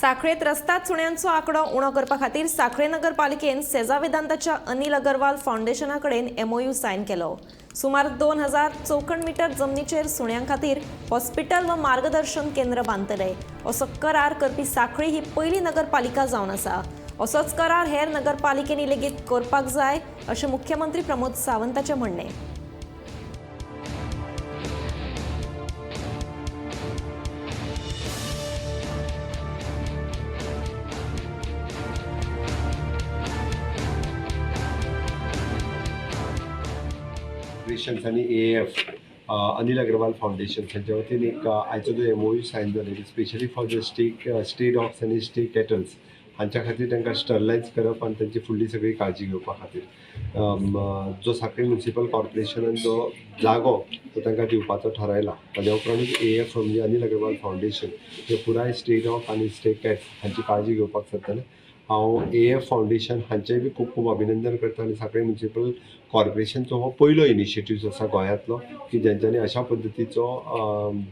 साखळेत रस्ताद सुण्यांचो आंकडो उणो करपा खातीर साखळे नगरपालिकेन सेजा वेदांताच्या अनिल अगरवाल फावंडेशना कडेन एमओयू सायन केलो. सुमार 2000 चौखण मिटर जमनीचेर सुण्यां खातीर हॉस्पिटल व मार्गदर्शन केंद्र बांदतले असो करार करपी साखळी ही पयली नगरपालिका जावन आसा. असोच करार हेर नगरपालिकेंनी लेगीत करपाक जाय अशें मुख्यमंत्री प्रमोद सावंताचें म्हणणें. फाउंडेशन्स आनी एएफ अनिल अग्रवाल फाउंडेशन हांच्या वतीन एक आयचो जो एमओयू सायन जालो, specially for the stray dogs आनी स्ट्रे कॅटल्स हांच्या खातीर, तांकां स्टरलायज करप आनी तांची फुडली सगळी काळजी घेवपा खातीर जो साखळी म्युन्सिपल कॉर्पोरेशनान जो जागो तो तांकां दिवपाचो थारायला, ताज्या उपरांतूच एएफ म्हणजे अनिल अग्रवाल फाउंडेशन हे पुराय स्ट्रे डॉग आनी स्ट्रे कॅट्स हांची काळजी घेवपाक सोदतले. हांव एएफ फाउंडेशन हांचें बी खूब खूब अभिनंदन करता आनी साखळी म्युन्सिपल कॉर्पोरेशनचो हो पयलो इनिशिएटीव आसा गोंयांतलो की जेंच्यांनी अशा पद्दतीचो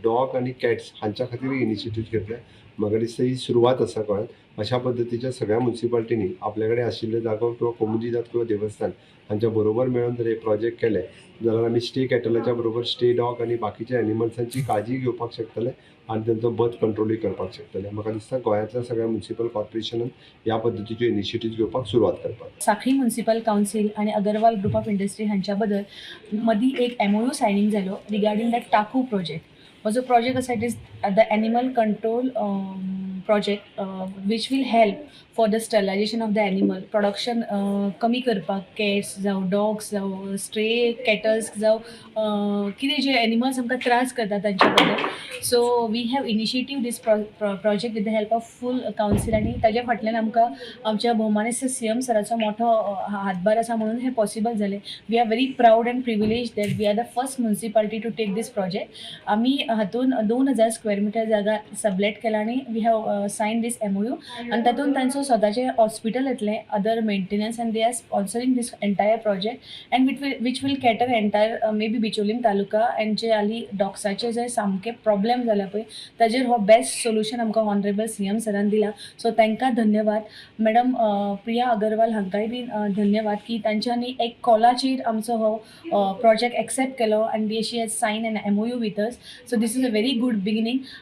डॉग आनी कॅट्स हांच्या खातीर इनिशिएटीव घेतले. म्हाका दिसता ही सुरवात आसा गोंयांत. अशा पद्दतीच्या सगळ्या म्युन्सिपालिटींनी आपल्या कडेन आशिल्ले जागो किंवा कोमुनिदाद किंवा देवस्थान हांच्या बरोबर मेळून जर हे प्रोजेक्ट केले जाल्यार आमी स्ट्रे कॅटलाच्या बरोबर स्ट्रे डॉग आनी बाकीच्या एनिमल्सांची काळजी घेवपाक शकतले आनी तांचो बर्थ कंट्रोलूय करपाक शकतले. म्हाका दिसता गोंयांतल्या सगळ्या म्युन्सिपल कॉर्पोरेशनान ह्या पद्दतीच्यो इनिशिएटीव घेवपाक सुरवात करपाक. साखळी म्युन्सिपल कावन्सील आणि अगरवाल ग्रुप ऑफ इंडस्ट्री हांच्या बद्दल मदीं एक एमओयू सायनींग जालो रिगार्डींग the टाकू प्रोजेक्ट. हो जो प्रोजेक्ट आसा, it is the animal control project which will help for the sterilization of the animal production कमी करपाक, कॅट्स जावं, डॉग्स जावं, स्ट्रे कॅटल्स जावं, कितें जे एनिमल्स आमकां त्रास करता तांच्या बद्दल. So we have initiative this project with the help of full council आनी ताज्या फाटल्यान आमकां आमच्या भोवमानेस्त सीएम सराचो मोठो हातभार आसा म्हणून हें पॉसिबल जालें. We are very proud and privilege that we are the first municipality to take this project. आमी हातून 2000 स्क्वेअर मिटर जागा सबलेट केला आनी we have sign this MOU आनी तातूंत तांचो स्वताचें हॉस्पिटल येतलें, other maintenance, and they are sponsoring this entire project and which will cater entire maybe Bicholim taluka and जे हालीं डॉग्साचे जे सामके प्रॉब्लेम जाला पळय, ताजेर हो बेस्ट सोल्युशन आमकां ऑनरेबल सीएम सरान दिला. सो तांकां धन्यवाद. मॅडम प्रिया अगरवाल हांकांय बी धन्यवाद की तांच्यांनी एक कॉलाचेर आमचो हो प्रोजेक्ट एक्सेप्ट केलो आनी she has sign an MOU with us. So this is a very good beginning.